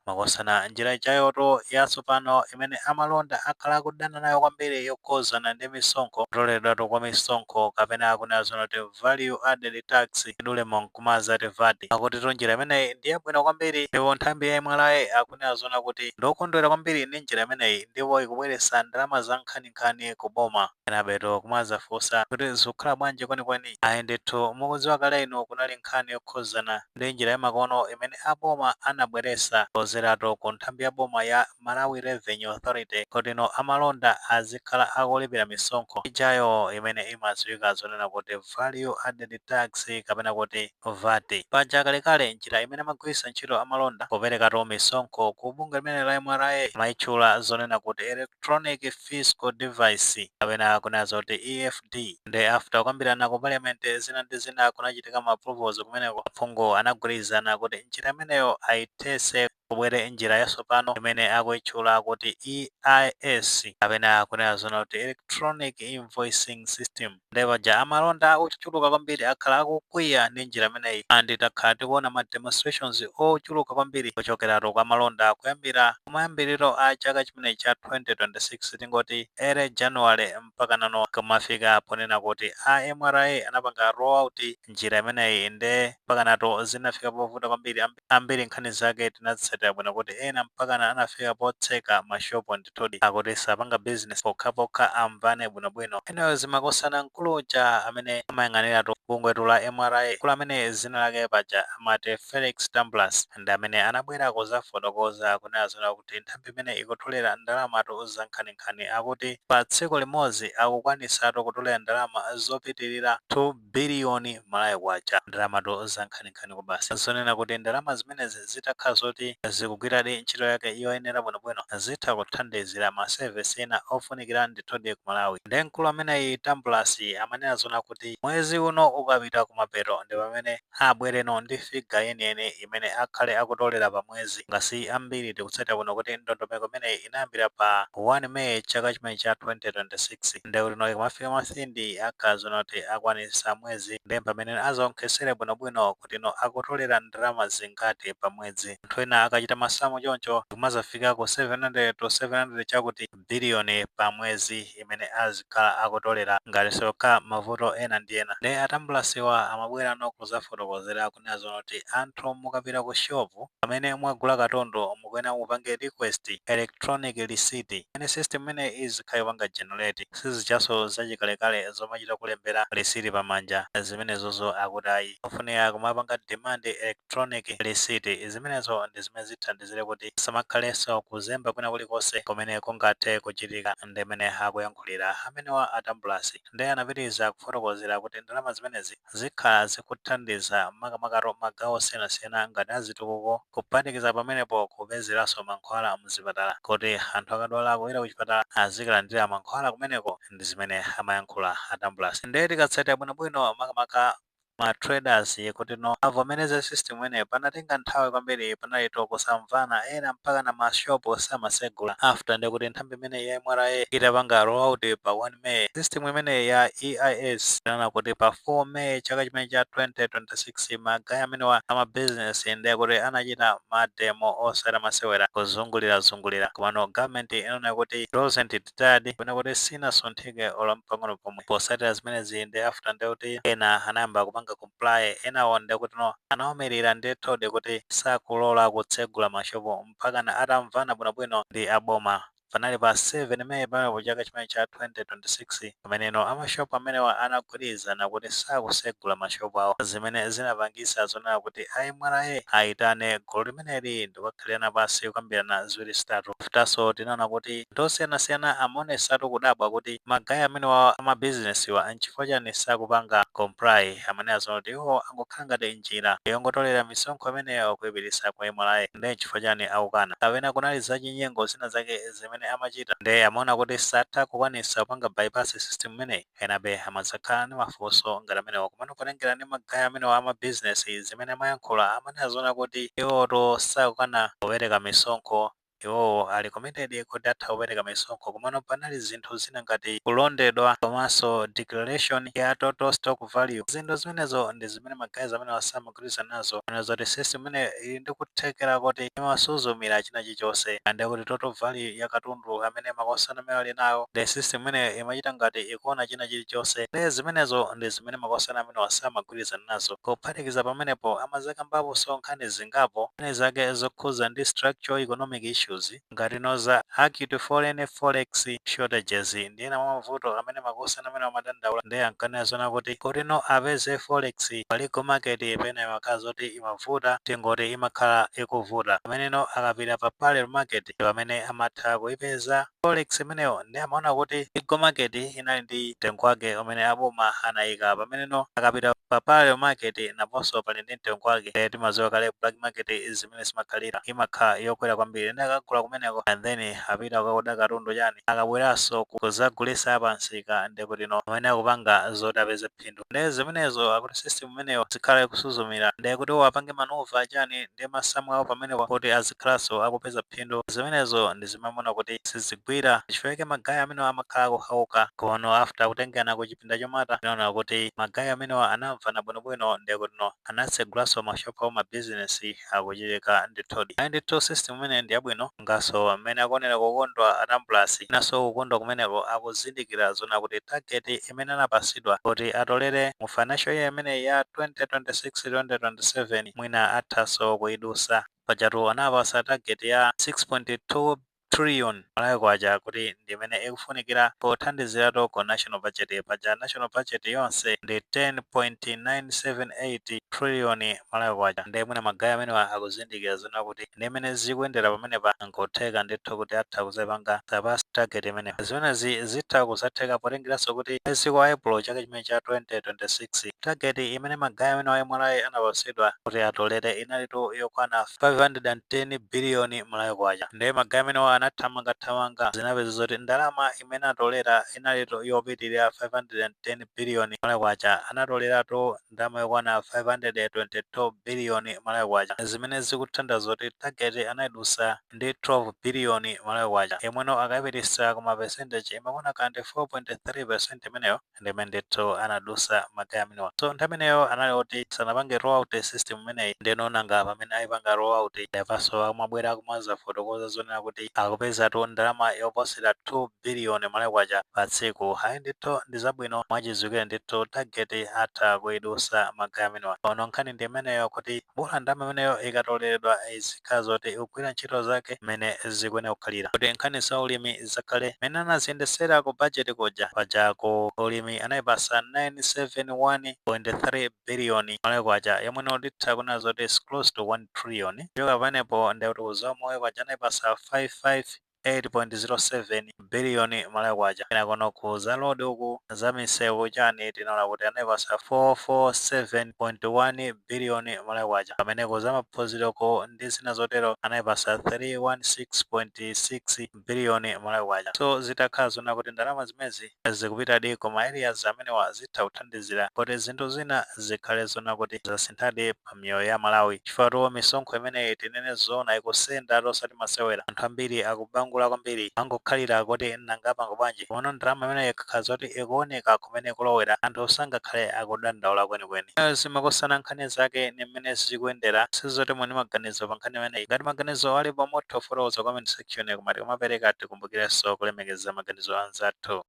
Makosana, njira ijayoto yatsopano imene amalonda akhala akudana nayo kwambiri, yokhuzana ndi misonkho, kutoleredwatu kwa misonkho, kapena kunena kuti value added tax, idulemo nkumaza VAT, akuti njira imeneyi ndi yabwino kwambiri. Ndipo nthambi ya MRA akunena zona kuti ndokondwera kwambiri ndi njira imeneyi, ndipo ikubweretsa ndalama za nkhaninkhani ku boma. Enabeto kumazafunsa kuti zikukhala bwanji kwenikweni? Ayi ndithu, mukudziwa kale inu, kunali nkhani yokhuzana ndi njira yamakono imene aboma anabweretsa pozeratu ku nthambi ya boma ya Malawi Revenue Authority, kuti no amalonda azikhala akulipira misonkho ijayo imene imadziwika zonena kuti value added tax, kapena kuti VAT. Paja kalekale njira imene amagwiritsa ntchito amalonda kuperekatu misonkho ku bungwe limene la MRA amayitchula zonena kuti electronic fiscal device, kapena kunena zoti EFD. Ndi after kukambirana ku parliament zina ndi zina, kunachitika ma approvals kumeneko, aphungu anagwirizana kuti njira imeneyo ayithetse, kubwere njira yatsopano imene akuyitchula kuti EIS, kapena kunena zona kuti electronic invoicing system. Ndipo paja amalonda ochuluka kwambiri akhala akukwiya ndi njira imeneyi, and takhala tikuona ma demonstrations ochuluka kwambiri kuchokeratu kwa malonda kuyambira kumayambiriro a chaka chimenechi cha 2026, tingoti early January, mpaka nano kumafika ponena kuti a MRA anapanga roll out njira imeneyi. Nde mpaka nato zinafika povuta kwambiri ambiri. Nkhani zake tinazitsatira bwino kuti ena mpakana anafika potseka mashopo ndithudi, akuti sapanga business pokhapokha amvane bwinobwino. Eneyo zimakosana, mkuluja amene amayang'aniratu bungwetu la MRA, mkulu amene zina lake paja amati Felix Tambulasi, ndi amene anabwera kuzafotokoza kunena zona kuti nthambi imene ikutolera ndalamatu za nkhaninkhani. Akuti pa tsiku limodzi akukwanisatu kutolera ndalama zopitirira 2 biliyoni Malawi kwacha, ndalamatu za nkhaninkhani kubasi, zonena kuti ndalama zimenezi zitakhala zoti zikugwiradi ntchito yake yoyenera bwinobwino, zitha kuthandizira ma service ena ofunikira ndithudi ku Malawi. Ndi mkulu ameneyi Tambulasi amanena zona kuti mwezi uno ukapita kumapeto ndi pamene abwereno ndi figure yeniyeni imene akhale akutolera pa mwezi. Ngasi ambiri tikutsatira bwino kuti ndondomeko imeneyi inayambira pa 1 May chaka chimene cha 2026, ndi kuti no ikamafika masindi akhala zona kuti akwanisa mwezi, ndi pamene azaonkhesere bwinobwino kuti no akutolera ndalama zingati pa mwezi. Anthu ena akachita masamu choncho, kumazafika ku 700 to 700 chakuti biliyoni pa mwezi imene azikhala akutolera, ngati sokha mavuto ena ndi ena. Ndi atambulasiwa amabwera no kuzafotokozera kunena zona kuti anthu mukapita ku shopu pamene mwagula katundu, mukuyenera mupange request electronic receipt, imene system imene izikhala ipanga generate. Sizichaso zachikalekale zomachita kulembera receipt pamanja, zimenezozo akuti ayi, kufunika kumapanga demand electronic receipt. Zimenezo ndi zimene zithandizire kuti samakhalenso kuzemba kwina kulikonse kumene kungathe kuchitika. Ndi imene akuyankhulira amenewa atambulasi. Ndi anapitiriza kufotokozera kuti ndalama zimenezi zikhala zikuthandiza makamakato magawo osiyanasiyana ngati azitukuko, kuphatikiza pamenepo kupezeranso mankhwala mzipatala, kuti anthu akadwala kupita kuchipatala azikalandira mankhwala kumeneko. Ndi zimene amayankhula atambulasi. Ndiye tikatsatira bwinobwino, makamaka ma traders kuti no avomereze system imeneyo, panatenga nthawi kwambiri, panalito kusamvana, ena mpaka na mashopu samasegula. After ndikuti nthambi imene ya MRA itapanga rollout pa 1 May system imene ya EIS, inana kuti pa 4 May chaka chimene cha 2026, ma guy amenewa ama business ndiye kuti anachita ma demo osati masewera, kuzungulira zungulira. Komano government inaona kuti wasn't deterred, kuna kuti sinasunthike olo mpang'ono pomwe. Posatira zimenezi, ndi after ndekuti ena anayamba kupanga comply, enawo ndekuti no anawumirira ndithu kuti sakulola kutsegula mashopo mpaka na atamvana bwinobwino ndi aboma. Panali pa 7 May pamenepo chaka chimene cha 2026, pameneno amashopu amenewa anagwirizana kuti sakusegula mashopu awo, zimene zinapangisa zonena kuti a MRA ayitane gulu limeneli ndikukhalirana pansi kukambirana ziwiri zitatu. Afterso tinaona kuti anthu osiyanasiyana amaonesatu kudabwa kuti ma guy amenewa amabizinesiwa nchifukwa chani sakupanga comply. Amene azona kuti iwo angokhala ngati njira yongotolera misonkho imeneyo kuyipitisa kwa MRA, ndi nchifukwa chani akukana? Kapena kunali zachinyengo zina zake zimene amachita, ndi amaona kuti satha kukwanisa kupanga bypass system imeneyi? Enabe amadzakhala ndi mafunso ngati amenewa. Komano kutengera ndi ma guy amenewa amabizinesi, zimene amayankhula, amene azona kuti iwoto sakukana kupereka misonkho. Iwowo ali committed kuti atha kupereka misonkho, komano panali zinthu zina ngati kulondedwa komanso declaration ya total stock value. Zinthu zimenezo ndi zimene ma guys amene asamagwirizana nazo, ana zoti system imene ili ndi kuthekera kuti imasuzumira china chilichonse, and kuti total value ya katundu amene makosana amene ali nayo, the system imene imachita ngati ikuona china chilichonse. Ndi zimenezo ndi zimene makosana amene asamagwirizana nazo. Kuphatikiza pamenepo, amazakambaponso nkhani zingapo nkhani zake zokhuza ndi structural economic issues, ngati noza acute foreign forex shortages ndi ena mwa mavuto amene makosana amene amadandaula. Ndi ankanena zona kuti kotino apeze forex pa legal market pena imakhala zoti imavuta, tingoti imakhala ikuvuta. Pameneno akapita pa parallel market, pamene amatha kuipeza forex imeneyo. Ndi amaona kuti legal market inali ndi mtengo wake umene aboma anayika, pameneno akapita pa parallel market naponso pali ndi mtengo wake. Timadziwa kale black market zimene zimakhalira, imakhala yokwera kwambiri. Ndi akagula kumeneko and then apita kukaoda katundu chani, akabweranso kuzagulisa pansika, ndi kuti no amene akupanga zoti apeze phindu. Ndi zimenezo akuti system imeneyo zikhala ikusuzumira, ndi kuti apange maneuver chani ndi masamu awo pamenepo kuti azikhalanso akupeza phindu. Zimenezo ndi zimamona kuti sizigwira, chifukwa ma guy amene amakhala akuhauka. Kono after kutengana ku chipinda chomata, tinaona kuti ma guy amenewa anamvana bwinobwino, ndi kuti no anatsegulanso mashopu awo, mabizinesi akuchitika ndithudi. Ayi ndithu, system imene ndi yabwino. Ngaso amene akuonera kukondwa atambulasi naso kukondwa kumeneko, akuzindikira zona kuti target imene anapasidwa kuti atolere mu financial year imene ya 2026 2027 mwina athaso kuidusa. Pajatu anapasa target ya 6.2 trillion Malawi kwacha kuti ndimene ikufunikira pothandiziratu ku national budget. Paja national budget yonse ndi 10.978 trillion Malawi kwacha. Ndiye mwina ma guy amenewa akuzindikira zona kuti ndimene zikuyendera pamenepa, nkotheka ndithu kuti atha kuzapanga surpass target imeneyo. Zimenezi zitha kusatheka potengeranso kuti mwezi wa April chaka chimene cha 2026, target imene ma guy amene wa MRA anapasidwa kuti atolere inalitu yokwana 510 billion Malawi kwacha. Ndiye ma guy amenewa anathamangathamanga, zinapeza zoti ndalama imene atolera inalitu yopitirira 510 billion Malawi kwacha. Anatoleratu ndalama yokwana 522 billion Malawi kwacha, zimene zikuthandiza kuti target anayidusa ndi 12 billion Malawi kwacha. Imweno akayipitisa kuma percentage imakwana kandi 4.3%. Imeneyo ndimene ndithu anadusa ma guy amenewa. So nthawi imeneyo anali oti sanapange roll out system imeneyi. Ndeno nanga pamene ayipanga roll out, yapanso amabwera kumazafotokoza zonena kuti akupezatu ndalama yoposera 2 billion Malawi kwacha pa tsiku. Hayi ndithu, ndi zabwino. Mwachizukire ndithu target atha kuidusa ma guy amenewa. Ono nkhani ndi imeneyo, kuti bola ndalama imeneyo ikatoleredwa izikhala zoti ikugwira ntchito zake mmene zikuyenera kukhalira, kuti nkhani za ulimi zakhale mmene anaziyendesera ku budget kuja. Paja ku ulimi anayipasa 971.3 billion Malawi kwacha, yomwe nditha kunena zoti is close to 1 trillion. Choka pamenepo, ndikuti kuzamoyo kwaja anayipasa 55 8.07 billion Malawi kwacha. Ena kono ku za road uku, za misewu chani, tinaona kuti anayipasa 447.1 billion Malawi kwacha, pameneko za maphunziroko ndi zina zotero anayipasa 316.6 billion Malawi kwacha. So zitakhala zona kuti ndalama zimezi zikupitadi koma areas amenewa, zitha kuthandizira kuti zinthu zina zikhale zona kuti zasinthadi pa miyoyo ya Malawi, chifukwa misonkho imeneyi, tinene zona, ikusenda osati masewera. Anthu ambiri akubangula kwambiri, angokhalira kuti nanga pango bwanji. Komano ndalama imeneyi ikakhala zoti ikuoneka kumene kulowera, anthu sangakhale akudandaula kwenikweni. Zimakosana nkhani zake ni mmene zikuyendera. Sizoti muni maganizo pa nkhani imeneyi? Ngati maganizo alipo, mutha kufotokoza comment section, koma tikamapereka tikumbukirenso kulemekeza maganizo anzathu.